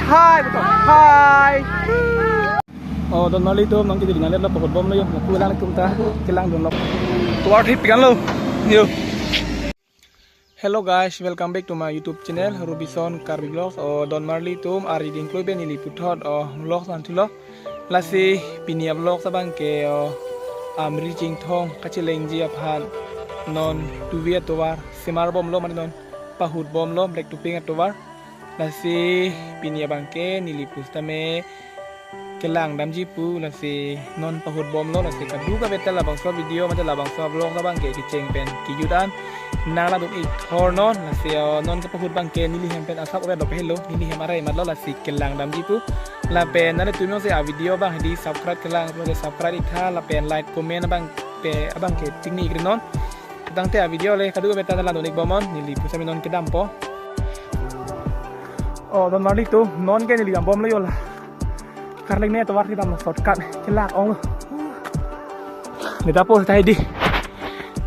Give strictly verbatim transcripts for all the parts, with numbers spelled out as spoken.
Hi, betul. Hi. Oh, don marli atum, nang kejut nang lihat lo, pahut bomlo yo, lapu lang atum ta, kelang dunlo. Tovar thip pikan lo. Yo. Hello guys, welcome back to my YouTube channel, Rubison Karbi Vlogs. Oh, don marli atum, arni dingklui pen neli puthot, oh, vlogs nangthulo. Lasi pini a-vlogs abang ke, oh, Amri Chinthong kachelengji aphan non tuvi atovar semar bomlo, mane non pahut bomlo, black topping atovar. Lasi pini abang ke neli pusitame kelang damji pu, lasi non pahut bomlo, lasi kadokave ta labangso video mate labangso vlog abang ke kecheng pen kejut an nang langdun ik thor non, lasi, oh, non kepahut abang ke neli hem pen asap ove dok helo, neli hem arai matlo, lasi kelang damji pu. Lapen nanglitum jongsi a-video abang hedi subscribe kelang, subscribe ik tha, lapen like, comment abang ke, abang ke chingni ikri non. Tangte a-video le kadokave ta langdun ik bomnon, neli pusitame non kedampo. Oh, don marli atum, non ke neli dam bomlo yo la. Karleng ne tovar si damlo, shortcut kelak onglo. Neta po ta hedi.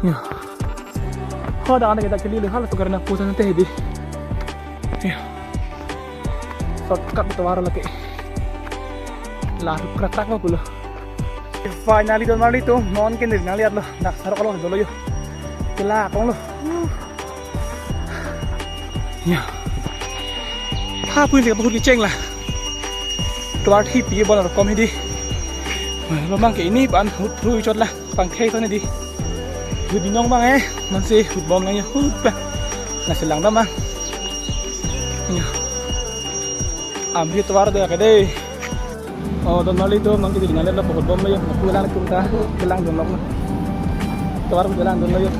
Yo. Ho, dak ane kita keli le, hal tovar na pusitame te hedi. Yo. Shortcut tovar lake. La krak krak lo pulo. Finally, don marli atum, non ke neli nang lihat lo, dak sarok lo dolo yo. Kelak onglo. Ya. Ha, pun dia pahut kecheng la. Tovar thip pi bon rokom hedi. Lo abang ke ini ban hut rui chot la, pangthek ton hedi. Hut binong abang eh, non si hut bomlang yo, hut ba. Nasi lang dam ah. Ya. Amri tovar do ya ke dei. Oh, don marli atum, nang kejut nang lihat lo, pahut bomlo yo, lapu lang atum ta, kelang dunlo. Tovar kelang dunlo yo.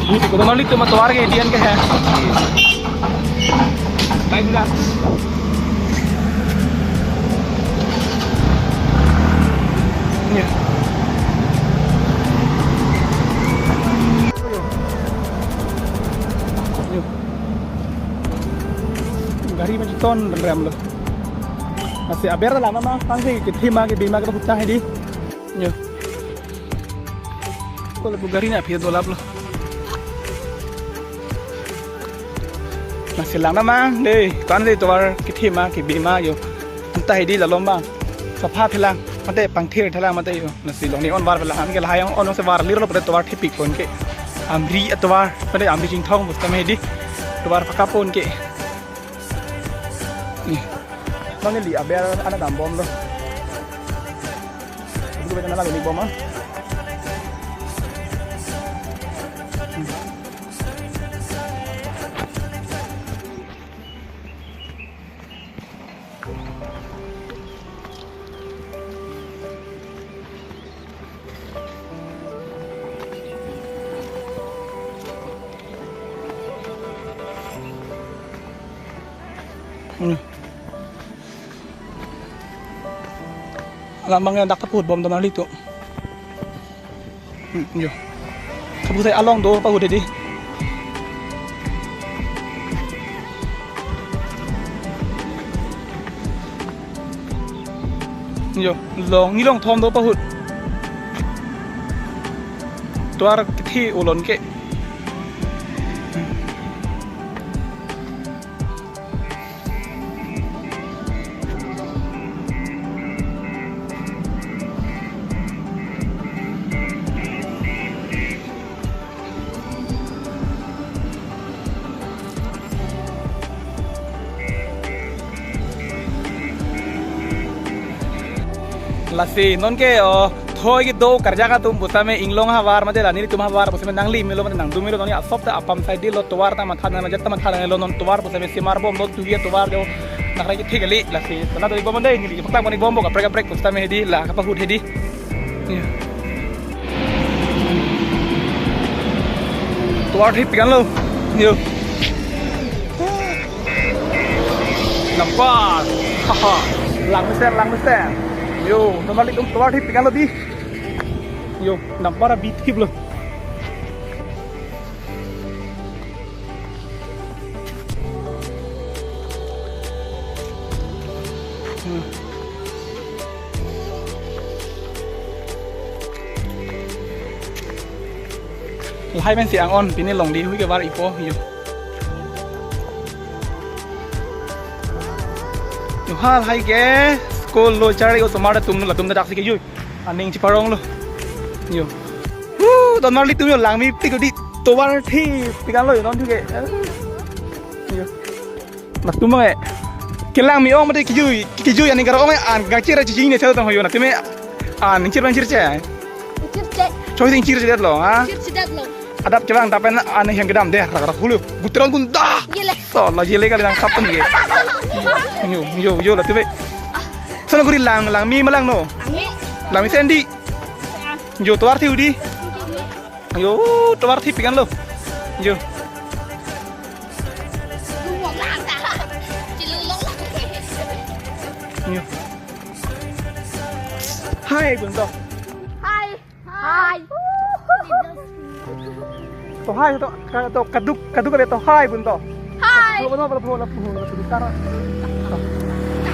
Ini ko don marli atum, tovar ke dian ke hai. Baik, udah. Ya. Yo. Gari ma chiton rem lo. Lasi aber ta lang ma, tangte kethe ma kebe ma kepahut ta hedi. Yo. Ko lapu gari na aphi dolap lo. Lasi lang ma dei, tangte tovar kethe ma kebe ma yo. Anta hedi la lom abang. Sapha phelang, mate pangthir thelang mate yo. Lasi longni onvar phelang, anke lahai ong-on si varlir lo pute tovar thip pik pon ke. Amri atovar, mate Amri Chinthong pusitame hedi. Tovar pakap pon ke. Ni. Nang neli aber an dam bomlo. Itu beta nang neli bom ah. Hmm. Alam abang ya dak pahut bom don marli atum. Hmm, yo. Kabu sai along do pahut hedi. Yo, long, ni long thom do pahut. Tovar kethe olon ke. Lasi non ke, oh, thoi kedo karjak atum pusitame inglong ahavar mate la nelitum ahavar pusitame nangli melo mate nangdun melo, non asap ta apam sai di lo, tovar ta matha nang, jat ta matha nang lo, non tovar pusitame semar bomlo, tuvi atovar do, nakrai kethe kali. Lasi sana do bomnon dei, neli paklang pon bompo, kaprek kaprek pusitame hedi, la kapahut hedi. Ya. Tovar thip pikan lo. Yo. Nampak. Haha. Lang mesen, lang mesen. Yo, teman itu tovar thip pikan lo dei. Yo, nampak abi thip lo. Hmm. Lahai pensi ang-on, pini longdi hui kevar ipo, yo. Halahai ke school lo, chari osomar atum lo, latum dak si kejui. Aning cheparong lo. Yo. Hu, don marli atum yo, langmepik di, tovar thi pikan lo yo, non thu ke. Yo. Latum abang ke. Kelangme-ong mate kejui, kejui aning kar-ong an, gangchir chijing ne sel tang ho yo, latum ke. An chir bang chir che. Chirche. Choi sing chirche det lo, ha? Chirche det lo. Adap chelang tapen an hem kedam de, rak rak hulu. Butron gun da. Yele. So, la yele kali nang kapen ye. Yo, yo, yo, latum ke. Sana guri lang, langme ma langno. Langme. Langme sendi. Yo, tovar thi udi. Yo, tovar thi pikan lo. Yo. Yo. Hai, bun to. Hai. Hai. To hai to, ka-, to kaduk, kaduk ale to hai bun to. Hai. Lo, lo, lo, lo, lo, lo, lo, kar.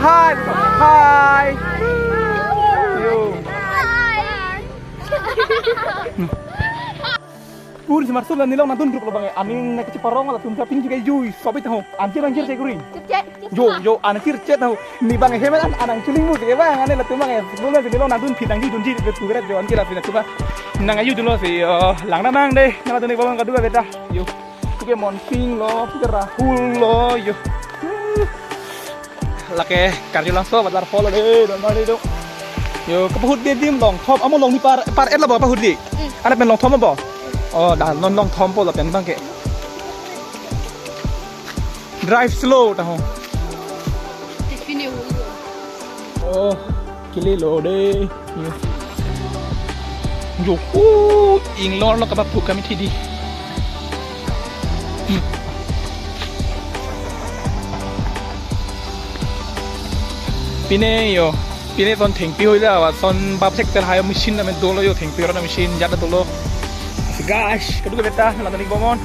Hai bun to. Hai. Yo. Hai. Pur si marsum la nelong nangdun grup lo bang. Aning nangkacheparong latum kapin juga jui. Sobi tahu. Anchir anchir che kuring. Cek, cek. Yo, yo, anchir cek tahu. Ne bang hem an, an nangchiling mu ke bang, ane latum bang, bula si nelong nangdun phit nangji dunji ke tu keret jo, anke la si latum bang. Nang ayu dunlo si, yo, lang nang de, nang latum ne bang kaduk beta. Yo. Puke Monping lo, puke Rahul lo, yo. Lake karjulangso waterfall lo de, don marli atum. Yo, kapahut de adim longthom, amo longni par, par et lo bo pahut di. Hmm. Ane pen longthom bo. Oh, dah non longthom po lapen bang ke. Drive slow taho. Tiffin e hulu. Oh, kili lo de. Yo. Yo, uh, inglor lo kaba phu kami thidi. Hmm. Pine yo. Pine ton thengpi hoi la, wa ton bap thek tel hayo machine na me dolo yo, thengpi ro na machine jat dolo. Guys, kaduk beta, la tani bomon.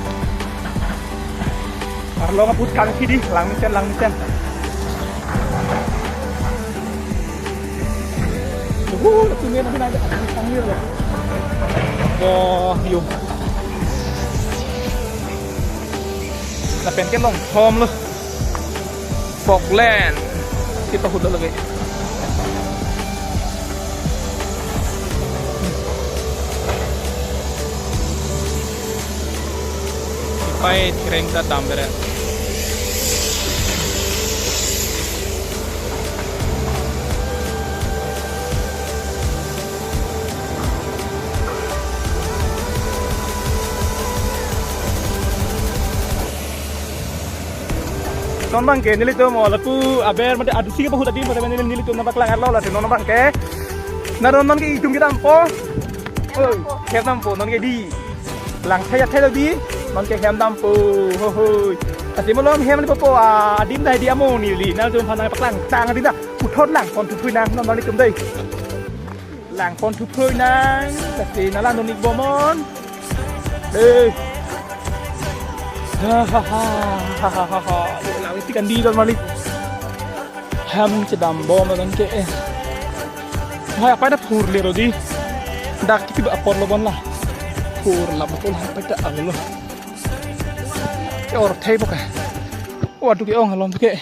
Arlo kaput kami thidi, langmesen, langmesen. Tuh, tuh, tuh, tuh, tuh, tuh. Oh, yo. Lapen ke longthom lo. Falkland. Kita hudol lagi. Pai tireng ta dam beret. Non bang ke nelitum o lapu aber mate adusi ke pahut adim mate neli, nelitum nangpaklang arlo lasi non bang ke. Na non non ke itum kedampo. Oi, kedampo non ke di. Lang thaya thaya di. Non ke kedampo. Ho hoi. Asi malom hem ni popo, ah, adim dai di amo neli. Nangtum aphan nangpaklang tang adim ta. Puthot lang pon thupui nang non nelitum dei. Lang pon thupui nang, lasi nanglang dun-ik bomnon. Eh. Ha, ha, ha. Yo, lang isi kan di don marli. Hem chedam bomnon ke, eh. Hai, apa ada phur le rodi. Dak kipi ba apor lo bon la. Phur la betul apa ada alo. Ke or thai boka. Waduh ke ong halom ke.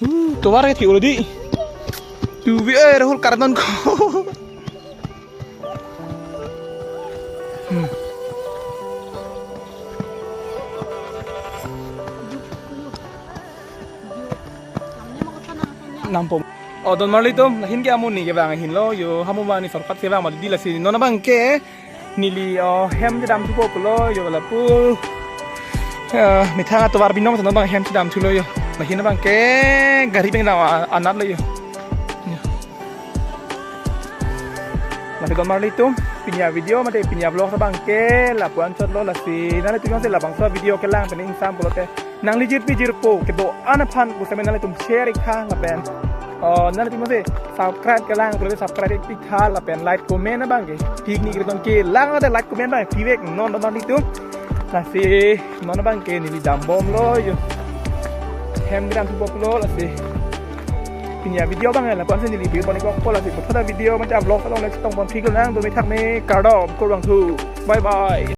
Uh, tovar ke thi-o lo di. Tu bi, eh, Rahul kardon ko. Hmm. Nampo. Oh, don marli atum, lahin ke amonit ke bang ahin lo, yo, hamu mani sorkat ke bang mali di lasi. Non bang ke, neli, oh, hem chedam thupo pulo, yo lapu. Eh, methang atovar binong sana bang hem chedam thulo yo. Lahin bang ke gari bang dam a-, anat lo yo. Yo. Lasi don marli atum, pini avideo mate pini avlog bang ke lapu-an chot lo lasi. Nanglitum si labangso video kelang pen ingsam pulote. Nangli jirpi jirpo kedo-an aphan pusitame nanglitum share iktha lapen, oh, nanglitum si subscribe kelang pulote subscribe iktha lapen like comment abang ke. Pini kiri ton kelang ate like comment abang pivek non don marli atum. Lasi non bang ke neli dam bomlo yo. Hem dam thupo pulo lasi. Pini avideo bang la pon si neli video pon-ik po lasi. Puthot avideo mate avlog along le chetong pon phik nang do me thak me kardom kurvangthu. Bye bye.